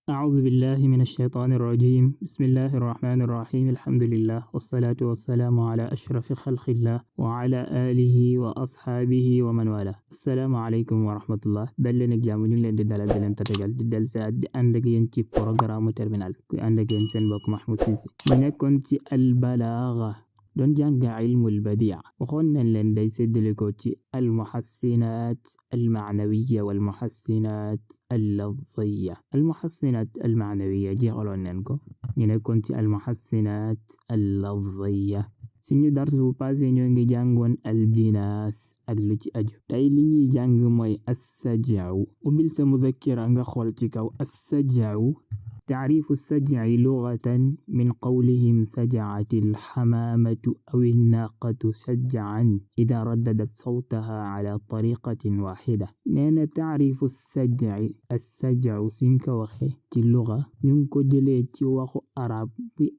أعوذ بالله من الشيطان الرجيم بسم الله الرحمن الرحيم الحمد لله والصلاة والسلام على أشرف خلق الله وعلى آله وأصحابه ومن والاه السلام عليكم ورحمة الله dal leen ak jàmm ñu ngi leen di dalal di leen tatagal di del sa di ànd ak yéen ci programme terminal ku ànd ak yéen seen mbokk Mahmoud Cissé ñu nekkoon ci al balagha doon jàng ilmul badia waxoon nañ leen day séddale ko ci al muhassinat al ma'nawiyya wal muhassinat al lafziyya al muhassinat al ma'nawiyya jeexaloon nañ ko ñu nekkoon ci al muhassinat al lafziyya suñu dars bu passé ñoo ngi jàngoon al jinaas ak lu ci aju tey li ñuy jàng mooy as-saj'u ubil sa mudhakkira nga xool ci kaw as-saj'u تعريف السجع لغة من قولهم سجعت الحمامة أو الناقة سجعا إذا رددت صوتها على طريقة واحدة نانا تعريف السجع سنك وخي اللغة ننكو جليت وخو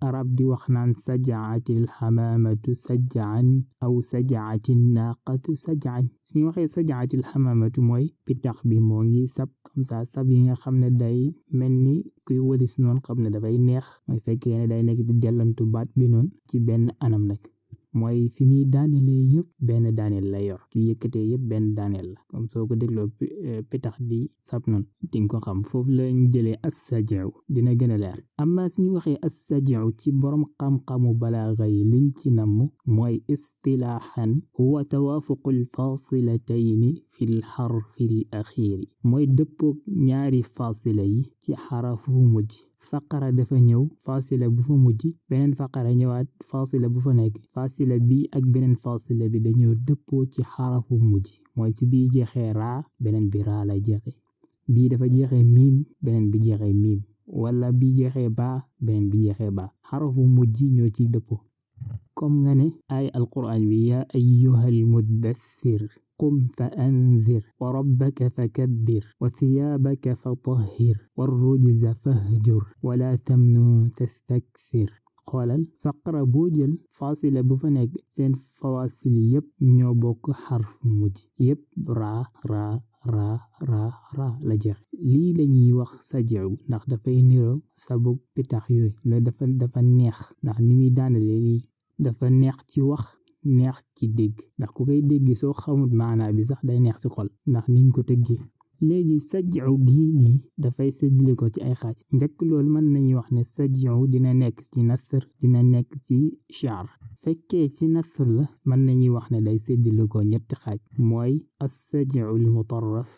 أراب دي وخنان سجعت الحمامة سجعا أو سجعت الناقة سجعا سني وخي سجعت الحمامة موي بتاخ بي موغي سب كمسا سب ينغا خمنا داي مني kuy wëris noonu xam ne dafay neex mooy fekkee ne day nekk di dellantu baat bi noonu ci benn anam nag mooy fi muy daanelee yëpp benn daaneel la yor ci yëkkatee yëpp benn daaneel la comme soo ko dégloo pitax di sab noonu di nga ko xam foofu lañ jëlee as-saj'u dina gën a leer amma suñu waxee as-saj'u ci borom xam-xamu balaaga yi liñ ci namm mooy istilaahan huwa tawaafuqu al-faasilatayni fi al-harfi al-axiiri mooy dëppoog ñaari faasila yi ci xarafu mujj faqara dafa ñëw faasila bu fa mujj beneen faqara ñëwaat faasila bu fa nekk faasila bi ak beneen faasila bi dañoo dëppoo ci xarafu mujj mooy ci bii jeexee raa beneen bi raa lay jeexee bii dafa jeexee miim beneen bi jeexee miim wala bi jeexee baa beneen bi jeexee baa xarafu mujj ñoo ci dëppoo comme nga ne ay alquran bi yaa ayyuhal muddaththir qum fa anzir wa rabbaka fakabbir wa thiyaabaka fatahhir war rujza fahjur wala tamnun tastakthir xoolal faqra boo jël faasila bu fa nekk seen fawaasili yépp ñoo bokk xarf mujj yépp raa raa raa raa raa la jeex lii lañuy wax saj'u ndax dafay niro sabuk pitax yooyu la dafa neex ndax ni muy daanale nii dafa neex ci wax neex ci dégg ndax ku koy dégg soo xamul maanaa bi sax day neex ci xol ndax niñ ko tëggee léegi saj'u gii nii dafay séddale ko ci ay xaaj njëkk loolu mën nañuy wax ne saj'u dina nekk ci nasr dina nekk ci shi'r fekkee ci nasr la mën nañuy wax ne day séddale ko ñetti xaaj mooy as-saj'u al-mutarraf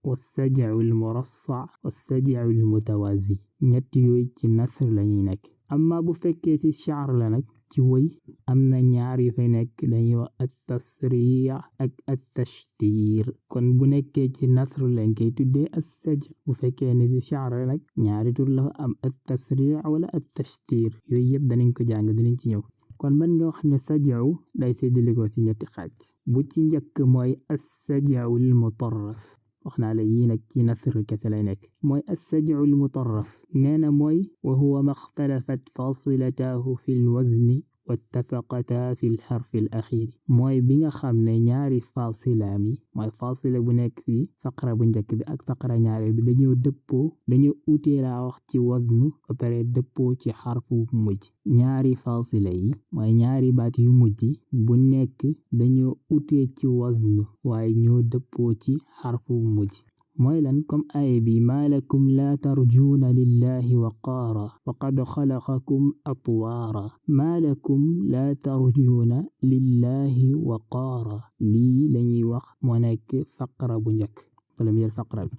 was-saj'u al-murassa' was-saj'u al-mutawazi ñett yooyu ci nasr lañuy nekk amma bu fekkee ci shi'r la nag ci woy am na ñaar yu fay nekk dañuy wax at-tasri' ak at-tashtir kon bu nekkee ci nasr lañ koy tuddee as-saj'u bu fekkee ne ci shi'r nag ñaari tur la am at-tasri' wala at-tashtir yooyu yëpp danañ ko jàng dinañ ci ñëw kon mën nga wax ne saj'u day séddale ko ci ñetti xaaj bu ci njëkk mooy as-saj'u al-mutarraf wax naa la yii nag ci nasr kese lay nekk mooy as-saj'u al-mutarraf nee na mooy wa huwa ma ixtalafat fasilatahu fi al-wazni wattafaqata fi al-harfi al-akhir mooy bi nga xam ne ñaari faasilaam yi mooy faasila bu nekk ci faqra bu njëkk bi ak faqra ñaareel bi dañoo utee laa wax ci waznu ba pare dëppoo ci xarfu bu mujj ñaari faasila yi mooy ñaari baat yu mujj bu nekk dañoo utee ci waznu waaye ñoo dëppoo ci xarfu bu mujj mooy lan comme aaya bi maa lakum laa tarjuuna lillahi waqaara wa qad xalaqakum atwaara maa lakum laa tarjuuna lillahi waqaara lii lañuy wax moo nekk faqra bu njëkk première faqra bi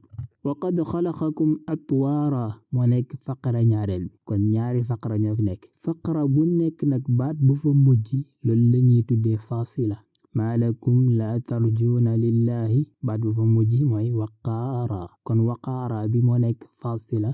wa qad xalaqakum atwaara moo nekk faqra ñaareel bi kon ñaari faqra ñoo fi nekk faqra bu nekk nag baat bu fa mujj loolu lañuy tuddee faasila maa lakum laa tarjuuna lillahi baat bu fa mujj mooy waqaara kon waqaara bi moo nekk faasila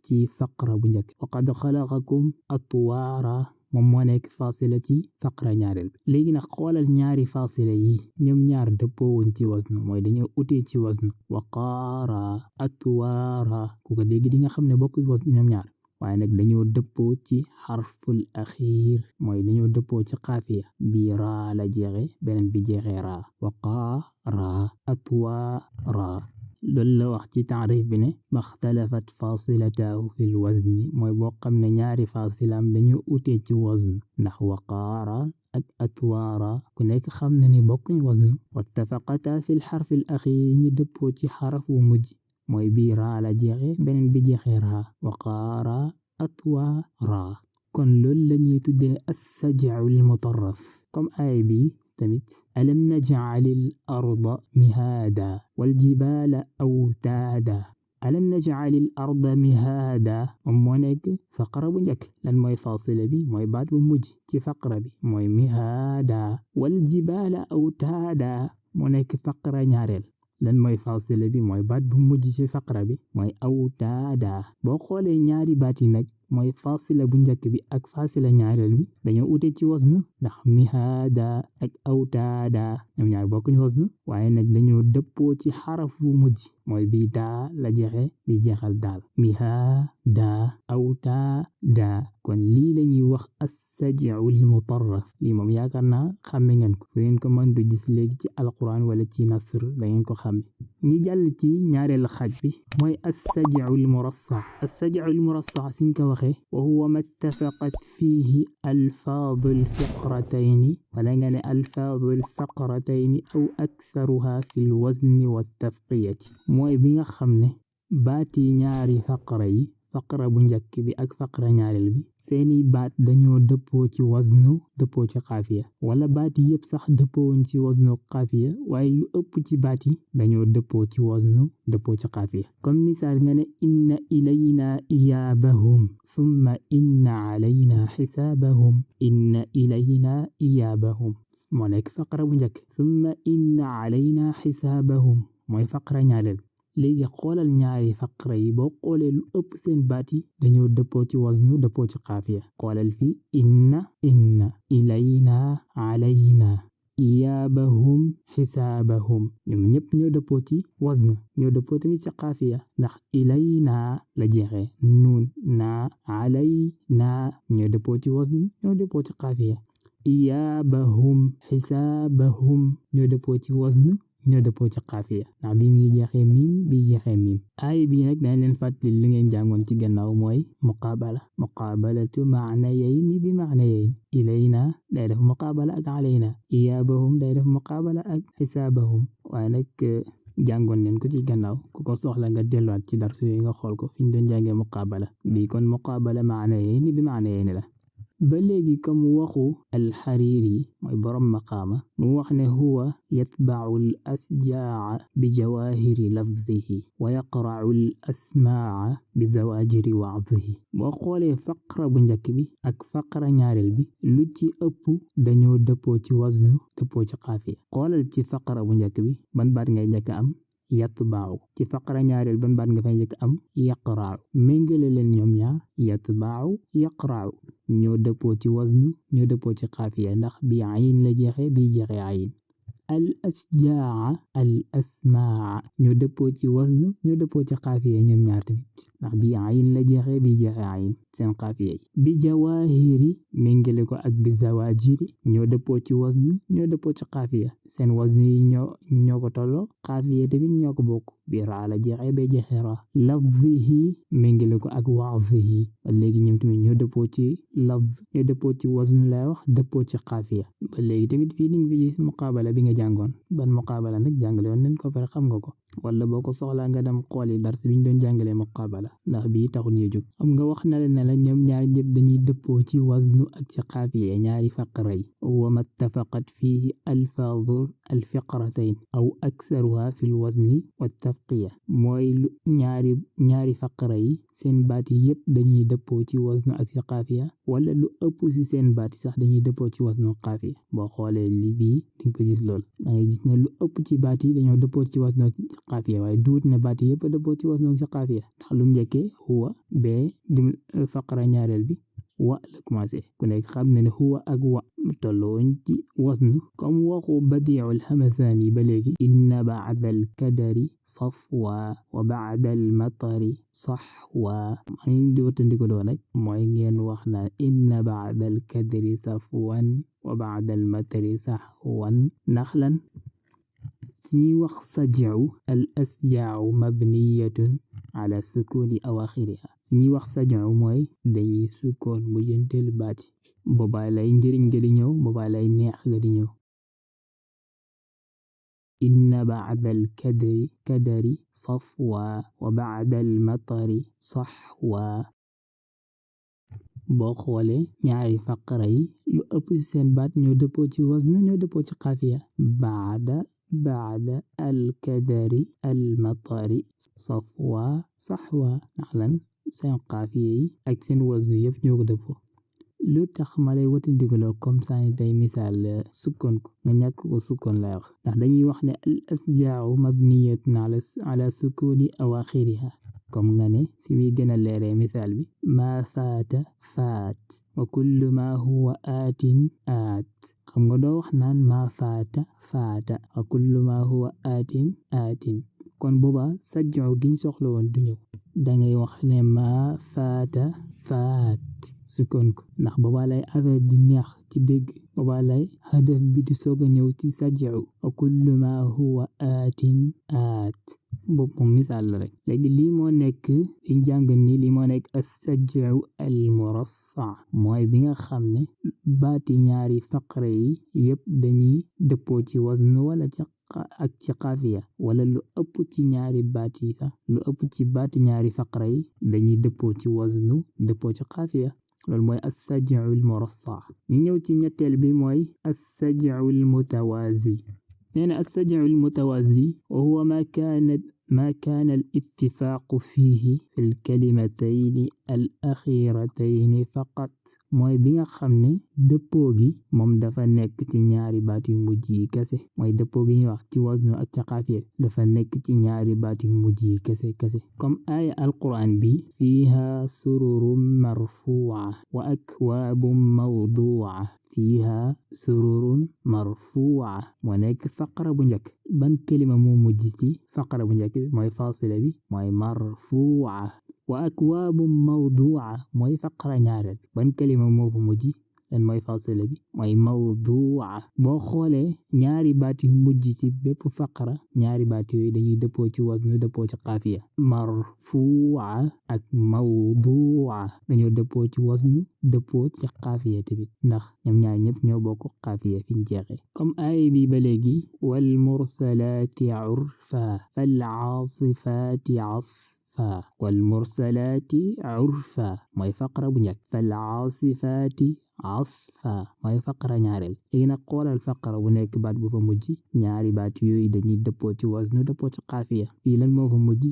ci faqra bu njëkk wa qad xalaqakum atwaara moom moo nekk faasila ci faqra ñaareel bi léegi nag xoolal ñaari faasila yi ñoom ñaar dëppoowuñ ci wazn mooy dañoo utee ci wazn waqaara atwaara ku ko dégg di nga xam ne bokk wazn ñoom ñaar waaye nag dañoo dëppoo ci xarful axiir mooy dañoo dëppoo ci xaafiya bi raa la jeexe beneen bi jeexee raa waqaa raa atwaa raa loolu la wax ci taarif bi ne maxtalafat fasilataahu fil wazni mooy boo xam ne ñaari fasilaam dañu utee ci wazn ndax waqaara ak atwaara ku nekk xam na ni bokkuñ wazn wattafaqata fil xarfil axiir ñi dëppoo ci xaraf wu mujj mooy bii raa la jeexe beneen bi jeexe raa waqaara atwaara kon loolu lañuy tuddee as-saj'ul mutarraf comme ay bi tamit alam naj'alil arda mihaada wal jibaala awtaada alam naj'alil arda mihaada moom moo nekk faqra bu njëkk lan mooy fasila bi mooy baat bu mujj ci faqra bi mooy mihaada wal jibaala awtaada moo nekk faqra ñaareel lan mooy fasila bi mooy baat bu mujj ci faqra bi mooy awtaada boo xoolee ñaari baat yi nag mooy fasila bu njëkk bi ak fasila ñaareel bi dañoo ute ci wazn ndax mihaada ak awtaada ñoom ñaar bokkuñu wazn waaye nag dañoo dëppoo ci xaraf bu mujj mooy bii daa la jeexe bi jeexal daal mihaada awtaada kon lii lañuy wax as-saj'ul mutarraf lii moom yaakaar naa xàmme ngeen ko fu ngeen ko mën du gis léegi ci alquran wala ci nasr da ngeen ko xàmme ñi jàll ci ñaareel xaaj bi mooy as-saj'ul murassa as-saj'ul murassa siñ ko waxe wa huwa ma ittafaqat fihi alfaadul fiqratayni wala nga ne alfaadul faqratayni aw aktharuha fil wazni wat tafqiyati mooy bi nga xam ne baati ñaari faqra yi faqra bu njëkk bi ak faqra ñaareel bi seeni baat dañoo dëppoo ci waznu dëppoo ci xaafiya wala baati yépp sax dëppoowuñ ci waznu xaafiya waaye lu ëpp ci baat yi dañoo dëppoo ci waznu dëppoo ci xaafiya comme misaal nga ne inna ilayna iyaabahum thumma inna alayna xisaabahum inna ilayna iyaabahum moo nekk faqra bu njëkk thumma inna alayna xisaabahum mooy faqra ñaareel léegi xoolal ñaari faqra yi boo xoolee lu ëpp seen baat yi dañoo dëppoo ci waznu dëppoo ci xaafiya xoolal fi inna ilayna alayna iyaabahum xisaabahum ñoom ñëpp ñoo dëppoo ci wazn ñoo dëppoo tamit ci xaafiya ndax ilayna la jeexee nuun naa alayna ñoo dëppoo ci wazn ñoo dëppoo ci xaafiya iyaabahum xisaabahum ñoo dëppoo ci wazn ñoo dëppoo ci xaafiya ndax bi muy jeexee miim bi jeexee miim aay bii nag dañ leen fàttali lu ngeen jàngoon ci gannaaw mooy muqaabalatu maanayayni bi maanayayni ilayna day def muqaabala ak alayna iyaabahum day def muqaabala ak xisaabahum waaye nag jàngoon leen ko ci gannaaw ku ko soxla nga delluwaat ci darsu yi nga xool ko fi ñu doon jàngee muqaabala bii kon muqaabala maanayayni bi maanayayni la ba léegi comme waxu alxariri mooy borom maqaama mu wax ne huwa yatba'u al asjaa'a bi jawahiri lafzihi wa yaqra'u al asmaa'a bi zawajiri wa'zihi boo xoolee faqra bu njëkk bi ak faqra ñaareel bi lu ci ëpp dañoo dëppoo ci waznu dëppoo ci xaafiya xoolal ci faqra bu njëkk bi ban baat ngay njëkk am yatba'u ci faqra ñaareel ban baat nga fay njëkk am yaqra'u méngale leen ñoom ñaar yatba'u yaqra'u ñoo dëppoo ci waznu ñoo dëppoo ci xaafiya ndax bi ayin la jeexe bi jeexe ayin al asjaa al asmaa ñoo dëppoo ci wazn ñoo dëppoo ci xaafiya ñoom ñaar tamit ndax bi ayin la jeexe bi jeexe ayin seen xaafiya yi bi jawahiri méngale ko ak bi zawajiri ñoo dëppoo ci wazn ñoo dëppoo ci xaafiya seen wazn yi ñoo ko tolloo xaafiya tamit ñoo ko bokk bi raa la jeexe ba jeexe raa lafzihi méngale ko ak wa'zihi léegi ñoom tamit ñoo dëppoo ci lafz ñoo dëppoo ci wazn lay wax dëppoo ci xaafiya ba léegi tamit fii ni nga fi gis muqaabala bi nga jàngoon ban muqaabala nag jàngale woon nañ ko pare xam nga ko wala boo ko soxlaa nga dem xooli dars bi ñu doon jàngalee muqaabala ndax bii taxul ñuy jóg xam nga wax na la ñoom ñaar ñëpp dañuy dëppoo ci waznu ak ci xaafiya ñaari faqra yi wa ma ittafaqat fihi alfaadhu alfiqratayn aw aktharuha fi lwazni wa tafqiya mooy ñaari faqra yi seen baat yi yëpp dañuy dëppoo ci waznu ak ci xaafiya wala lu ëpp ci seen baat yi sax dañuy dëppoo ci waznu xaafiya boo xoolee li bii dinga ko gis lool da ngay gis ne lu ëpp ci baat yi dañoo dëppoo ci waznu ak ci xaafiya waaye duut ne baat yi yëpp a dëppoo ci waznu ak ci xaafiya ndax lu njëkkee huwa bee di faqra ñaareel bi wa la commencé ku nekk xam na ne huwa ak wa tolloon ci waznu comme waxu badi'ul hamathani ba léegi inna ba'da al kadari safwa wa ba'da al matari sahwa man di watandiko doon nag mooy ngeen wax na inna ba'da al kadari safwan wa ba'da al matari sahwan ndax lan suñuy wax saj'u al asjaa'u mabniyatun ala sukuni awaxiriha suñuy wax saj'u mooy dañuy sukkoon mujjanteelu baati boobaa lay njëriñ ga di ñëw boobaa lay neex ga di ñëw inna ba'da al kadari safwa wa ba'da al matari sahwa boo xoolee ñaari faqara yi lu ëpp ci seen baat ñoo dëppoo ci wazn ñoo dëppoo ci xaafiya ba'da al kadari al matari safwa sahwa ndax lan seen xaafiya yi ak seen wazn yëpp ñoo ko dëppoo lu tax ma lay watandikuloo comme ça ni tey misaal sukkoon ko nga ñàkk ko sukkoon lay wax ndax dañuy wax ne al asjaa'u mabniyatun ala sukuni awaxiriha comme nga ne fi muy gën a leeree misaal bi maa faata faat wa kullu ma huwa aatin aat xam nga doo wax naan maa faata faata wa kullu ma huwa aatin kon booba saj'u giñ soxla woon du ñëw dangay wax ne maa faata faat sukkoon ko ndax boobaa lay affaire di neex ci dégg boobaa lay hadaf bi di soog a ñëw ci saj'u wa kullu ma huwa aatin aat boobu moom misaal la rek léegi lii moo nekk liñ jàng ni lii moo nekk as-saj'u al-murassa mooy bi nga xam ne baati ñaari faqra yi yëpp dañuy dëppoo ci wazn wala ci ak ci xaafiya wala lu ëpp ci ñaari baat yi sax lu ëpp ci baati ñaari faqra yi dañuy dëppoo ci wazn dëppoo ci xaafiya loolu mooy as-saj'u al-murassa ñu ñëw ci ñetteel bi mooy as-saj'u al-mutawazi nee na as-saj'u al-mutawazi wa huwa ما كان الاتفاق فيه في الكلمتين الأخيرتين فقط mooy bi nga xam ne dëppoo gi moom dafa nekk ci ñaari baat yu mujj yi kese mooy dëppoo gi ñuy wax ci wazn ak ci xaafiya dafa nekk ci ñaari baat yu mujj yi kese comme aaya alquran bi fiiha sururun marfu'a wa akwaabun mawdu'a fiiha sururun marfu'a moo nekk faqara bu njëkk ban kelima moo mujj ci faqara bu njëkk bi mooy faasila bi mooy marfu'a wa akwaabun mawdu'a mooy faqara ñaareel ban kalima moo fa mujj lan mooy faasila bi mooy mawdu'a boo xoolee ñaari baat yu mujj ci bépp faqara ñaari baat yooyu dañuy dëppoo ci wazn dëppoo ci xaafiya marfu'a ak mawdu'a dañoo dëppoo ci wazn dëppoo ci xaafiya tamit ndax ñoom ñaar ñëpp ñoo bokk xaafiya fi ñu jeexee comme aaya bi ba léegi wal mursalaati urfa fal aasifaati asfa wal mursalaati urfa mooy faqara bu njëkk fal aasifaati asfa mooy faqara ñaareel léegi nag xoolal faqara bu nekk baat bu fa mujj ñaari baat yooyu dañuy dëppoo ci wazn dëppoo ci xaafiya fii lan moo fa mujj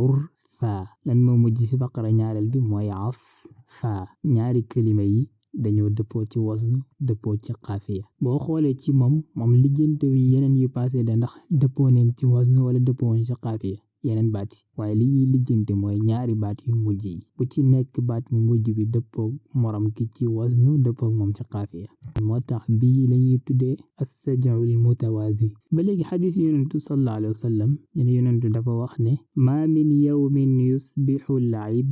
urfa lan moo mujj ci faqara ñaareel bi mooy asfa ñaari kalima yi dañoo dëppoo ci wazn dëppoo ci xaafiya boo xoolee ci moom lijjante wi yeneen yu passé da ndax dëppoo neen ci wazn wala dëppoo woon ci xaafiya yeneen baat yi waaye li ñuy lijjante mooy ñaari baat yu mujj yi bu ci nekk baat mu mujj bi dëppoo morom ki ci wazn dëppoo moom ci xaafiya moo tax bii lañuy tuddee as-saj'u al-mutawazi ba léegi xadis yonentu sallallahu alayhi wa sallam ñu ne yonentu dafa wax ne ma min yawmin yusbihu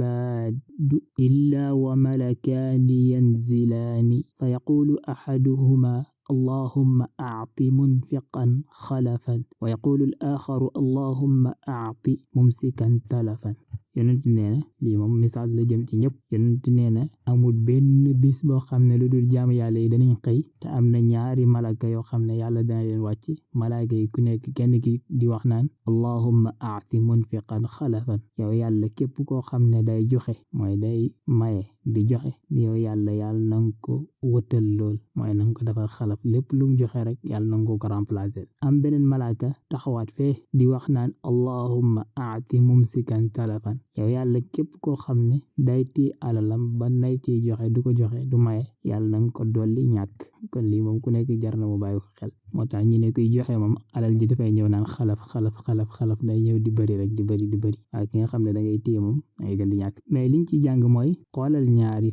al-ibaadu illa wa malakaani yanzilaani fa yaqulu ahaduhuma اللهم أعط منفقا خلفا ويقول الآخر اللهم أعط ممسكا تلفا yonent nee na lii moom misaal la jëm ci ñëpp yonent nee na amul benn bis boo xam ne lu dul jaamu yàlla yi danañ xëy te am na ñaari malaka yoo xam ne yàlla dana leen wàcc malaaka yi ku nekk kenn ki di wax naan allahumma aati munfiqan xalafan yow yàlla képp koo xam ne day joxe mooy day maye di joxe yow yàlla nanga ko wëtal lool mooy nanga ko defal xalaf lépp lu mu joxe rek yàlla nanga ko remplacer am beneen malaka taxawaat fee di wax naan allahumma aati mumsikan talafan yow yàlla képp koo xam ne day téye alalam ba nay ciy joxe du ko joxe du maye yàlla na nga ko dolli ñàkk kon lii moom ku nekk jar na mu bàyyi ko xel moo tax ñu ne kuy joxe moom alal ji dafay ñëw naan xalaf day ñëw di bëri rek di bëri waaye ki nga xam ne da ngay téye moom dangay gën di ñàkk mais liñ ci jàng mooy xoolal ñaari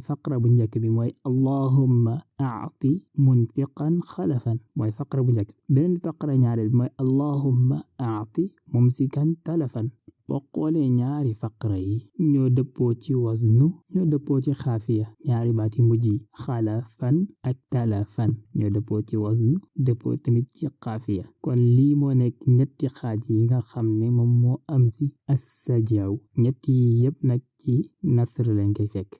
faqra bu njëkk bi mooy allahumma aati munfiqan xalafan mooy faqra bu njëkk beneen faqra ñaareel bi mooy allahumma aati mumsikan talafan boo xoolee ñaari faqra yi ñoo dëppoo ci wasnu ñoo dëppoo ci xaafiya ñaari baati mujj yi xalafan ak talafan ñoo dëppoo ci wasnu dëppoo tamit ci xaafiya kon lii moo nekk ñetti xaaj yi nga xam ne moom moo am ci as-saj'u ñetti yi yépp nag ci nasr lañ koy fekk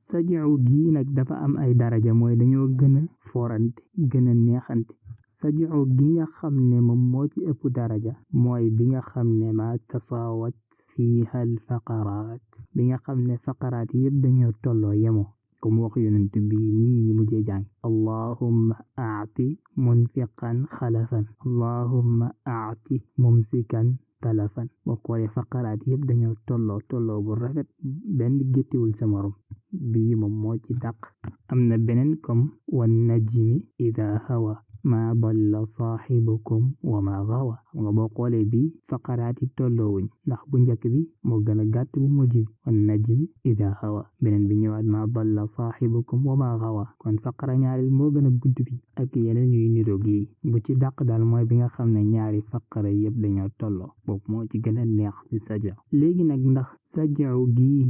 saj'u gii nag dafa am ay daraja mooy dañoo gën a forante gën a neexante saj'u gi nga xam ne moom moo ci ëpp daraja mooy bi nga xam ne ma tasaawat fiiha al faqaraat bi nga xam ne faqaraat yépp dañoo tolloo yemoo comme wax yonent bi nii ñi mujjee jàng allahumma aati munfiqan xalafan allahumma aati mumsikan talafan boo xoolee faqaraat yépp dañoo tolloo bu rafet benn géttiwul sa morom bii moom moo ci dàq am na beneen comme wan najmi ida hawa ma dalla saaxibukum wa ma gawa xam nga boo xoolee bi faqaraat yi tolloowuñ ndax bu njëkk bi moo gën a gàtt bu mujj bi wan najmi ida hawa beneen bi ñëwaat ma dalla saaxibukum wa ma gawa kon faqara ñaareel moo gën a gudd bi ak yeneen ñuy niroog yi bu ci dàq daal mooy bi nga xam ne ñaari faqara yépp dañoo tolloo boobu moo ci gën a neex ci saj'u léegi nag ndax saj'u gii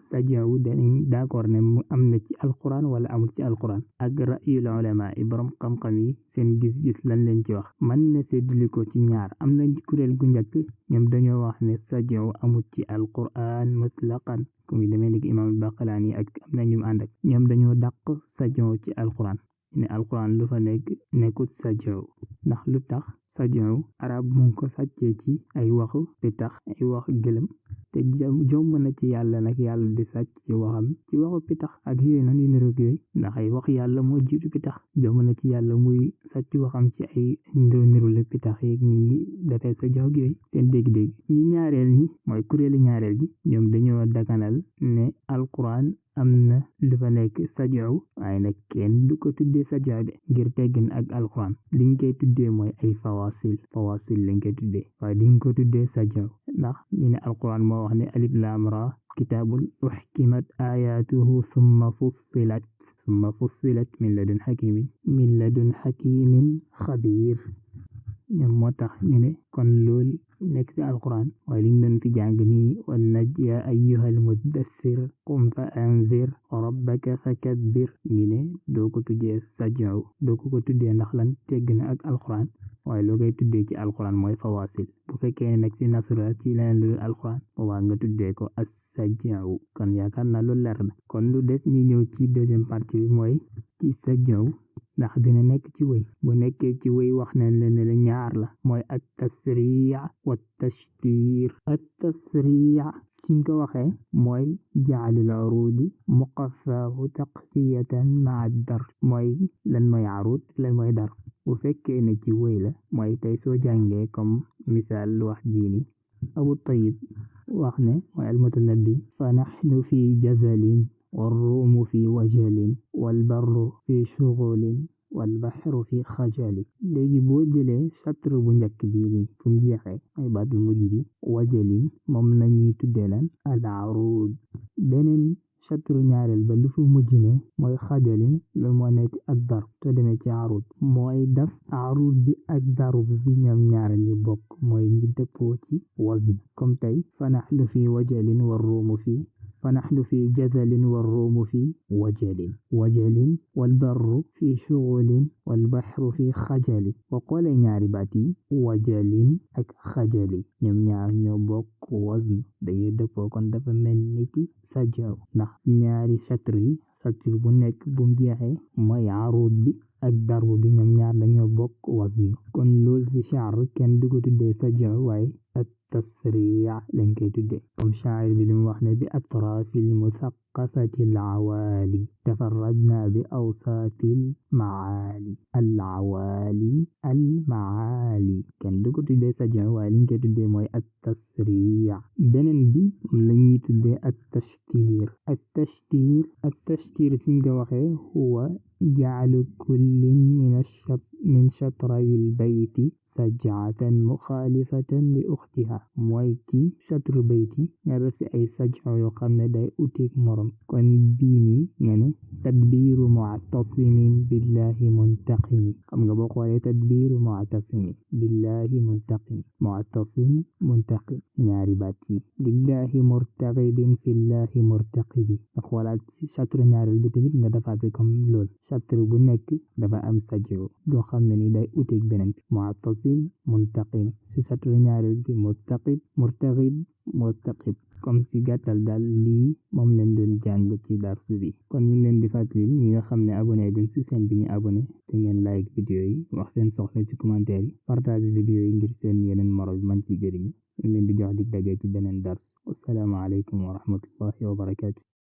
saj'u dañuy d'accord ne mu am na ci alquran wala amul ci alquran ak ra'yul ulama yi borom xam-xam yi seen gis-gis lan leen ci wax man na séddali ko ci ñaar am nañ ci kuréel gu njëkk ñoom dañoo wax ne saj'u amul ci alquran mutlaqan comme demee ni imam al-Baqalani ak am na ñu ànd ak ñoom dañoo dàq saj'u ci alquran ne alquran lu fa nekk nekkut saj'u ndax lu tax saj'u arab mu ngi ko sàccee ci ay waxu pitax ay waxu gëlëm te jomb na ci yàlla nag yàlla di sàcc ci waxu pitax ak yooyu noonu yu niroog yooyu ndax ay wax yàlla moo jiitu pitax jomb na ci yàlla muy sàcc waxam ci ay nirule pitax yeeg ñi ngi defee sa jox yooyu seen dégg-dégg ñi ñaareel ñi mooy kuréelu ñaareel gi ñoom dañoo daganal ne alquran am na lu fa nekk saj'u waaye nag kenn du ko tuddee saj'u de ngir teggin ak alquran liñ koy tuddee mooy ay fawasil lañ koy tuddee waaye diñ ko tuddee saj'u ndax ñu ne alquran moo wax ne alif lam ra kitaabun uhkimat ayatuhu thumma fussilat min ladun hakimin xabiir ñoom moo tax ñu ne kon loolu nekk ci alquran waaye liñ doon fi jàng nii wan naj ya ayyuhal muddaththir qum fa anzir wa rabbaka fakabbir ñu ne doo ko tuddee saj'u doo ko tuddee ndax lan tegg na ak alquran waaye loo koy tuddee ci alquran mooy fawasil bu fekkee ne nag ci nasra ci leneen lu dul alquran boobaa nga tuddee ko as-saj'u kon yaakaar naa loolu leer na kon lu des ñi ñëw ci deuxième partie bi mooy ci saj'u ndax dina nekk ci wëy bu nekkee ci wëy wax nañ leen ne ñaar la mooy at-tasri' wa at-tashtir at-tasri' kiñ ko waxee mooy ja'alul urudi muqaffahu taqfiyatan ma'a ad-dar mooy lan mooy arud lan mooy dar bu fekkee ne ci wëy la mooy tey soo jàngee comme misaal wax jiini Abu Tayyib wax ne mooy al-Mutanabbi fa nahnu fi jazalin والروم في وجل والبر في شغل والبحر في خجل léegi boo jëlee satr bu njëkk bii nii fu mu jeexee ay baatul mujj bi wajalin moom lañuy tuddee lan al-arud beneen satr ñaareel ba lu fu mujj ne mooy xajalin loolu moo nekk ak darb te demee ci arud mooy daf arud bi ak darb bi ñoom ñaar ñi bokk mooy ñi dëppoo ci wazn comme tey fa nahnu fi wajalin والروم في فنحن في جذل والروم في وجل والبر في شغل والبحر في خجل وقال ñaari baat yi wajalin ak xajali ñoom ñaar ñoo bokk wazn dañuy dëppoo kon dafa mel ni ki saj'u ndax ñaari satr yi satr bu nekk bu mu jeexee mooy arud bi ak darb bi ñoom ñaar dañoo bokk wazn kon loolu ci sha'r kenn du ko tuddee saj'u waaye التسريع lañ koy tuddee comme shaa'ir bi li mu wax ne bi atraafil muthaqafatil awaali tafarradna bi awsaatil maali al maali kenn du ko tuddee saj'u waaye liñ koy tuddee mooy التسريع beneen bi lañuy tuddee التشتير suñ ko waxee huwa جعل كل من شطري البيت سجعة مخالفة لأخرى uxtiha mooy ci chatru bayti nga def si ay saj'u yoo xam ne day uteeg morom kon bii nii nga ne tadbiru mu'tasimin billahi muntaqimi xam nga boo xoolee tadbiru mu'tasimin billahi mu'tasim muntaqim ñaari baat yi lillahi murtaqibin fillahi murtaqibi nga xoolaat ci chatru ñaareel bi tamit nga defaat ko comme lool chatru bu nekk dafa am saj'u doo xam ne ni day uteeg beneen mu'tasim muntaqim si chatru ñaareel bi murtaqib comme si gàttal daal lii moom leen doon jàng ci darsu bi kon ñu leen di fàttali ñi nga xam ne abonné duñ ci seen bi ñu abonné te ngeen like vidéo yi wax seen soxla ci commentaire yi partage vidéo yi ngir seen yeneen moro bi man ci jëriñu ñu leen di jox dig daje ci beneen dars wassalaamu aleykum wa rahmatullahi wa barakatuh